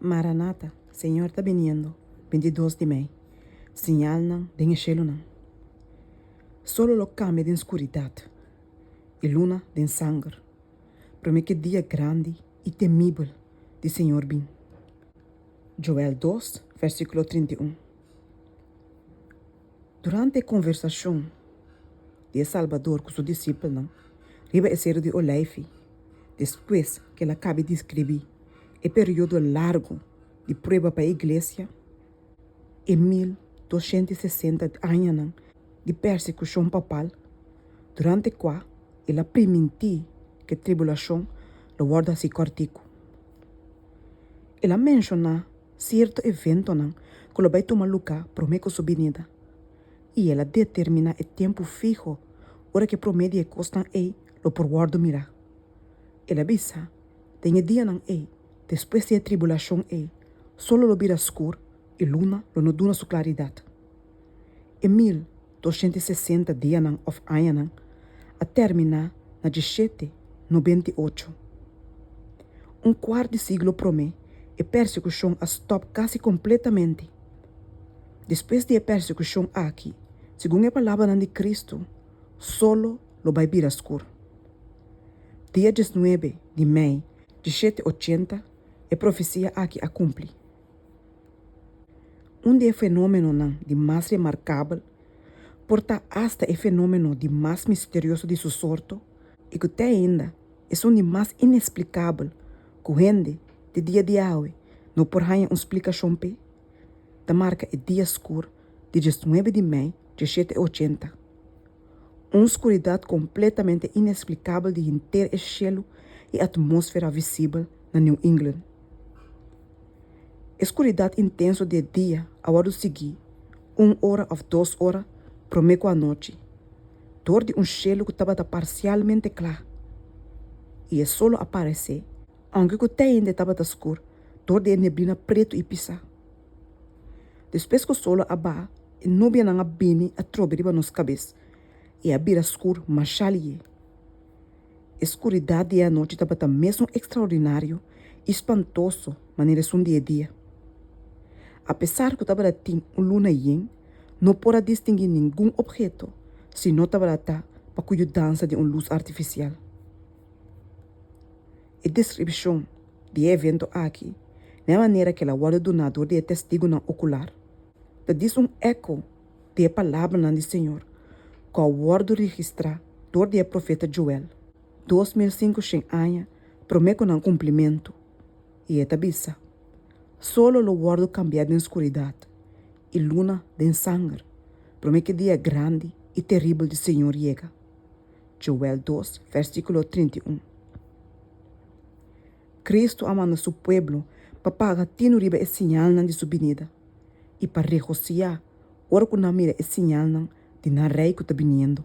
Maranata, Señor ta biniendo, 22 di mei, Señalnan den e shelunan. Solo lo kambia den skuridat i luna den sanger, promé ku e dia grandi i temibel di Señor bin. Joel 2, versíkulo 31. Durante e konversashon di e Salbador ku su disipelnan riba e Seru di Oleifi, despues ku el a kabi deskribí e periodo largu di prueba pa e iglesia, e 1260 añanan di persekushon papal, durante kua el a primintí ku e tribulashon lo wòrdu hasi kòrtiku. El a menshoná sierto eventonan ku lo bai tuma lugá promé ku su binida, i el a determiná e tempu fiho ora ku e promé di e kosnan ei lo por wòrdu mirá. El a bisa, Den e dianan ei, despues di e tribulashon ei, solo lo bira skur i luna lo no duna su klaridat. E 1260 dianan òf añanan a terminá na 1798. Un kuart di siglo promé, e persekushon a stòp kasi kompletamente. Despues di e persekushon aki, segun e palabranan di Kristu, solo lo bai bira skur. Dia 19 di mei 1780 e profesia aki a kumpli. Un di e fenómenonan di mas remarkabel, por ta asta e fenómeno di mas misterioso di su sorto i ku te ainda esun di mas ineksplikabel ku hende di dia di awe no por haña un splikashon p'e, ta marka e dia skur di 19 di mei 1780. Un skuridat kompletamente ineksplikabel di henter e shelu i atmósfera visibel na New England. E skuridat intenso di e dia a wòrdu sigui un ora òf dos ora promé ku anochi dor di un shelu ku tabata parsialmente kla, i e solo a paresé ounke ku te ainda e tabata skur dor di e neblina pretu i pisá. Despues ku solo a baha, e nubianan a bini atrobe riba nos kabes i a bira skur mashá lié. E skuridat di e anochi tabata mesun ekstraordinario i spantoso manera esun di e dia. Apesar ku tabata tin un luna yen, no por a distinguí ningun opheto si no tabata ta pa ku yudansa di un lus artifisial. E deskripshon di e evento aki, na e manera ku el a wòrdu duná dor di e testigunan okular, ta dis un eko di e palabranan di Señor ku a wòrdu registrá dor di e profeta Joel 2500 aña promé ku nan kumplimentu, i e ta bisa, Solo lo wòrdu kambiá den skuridat i luna den sanger promé ku e dia grandi i teribel di Señor yega. Joel 2, versíkulo 31. Kristu a manda su pueblo pa paga tinu riba e siñalnan di su binida i pa regosiá ora ku nan mira e siñalnan di nan Rei ku ta biniendo.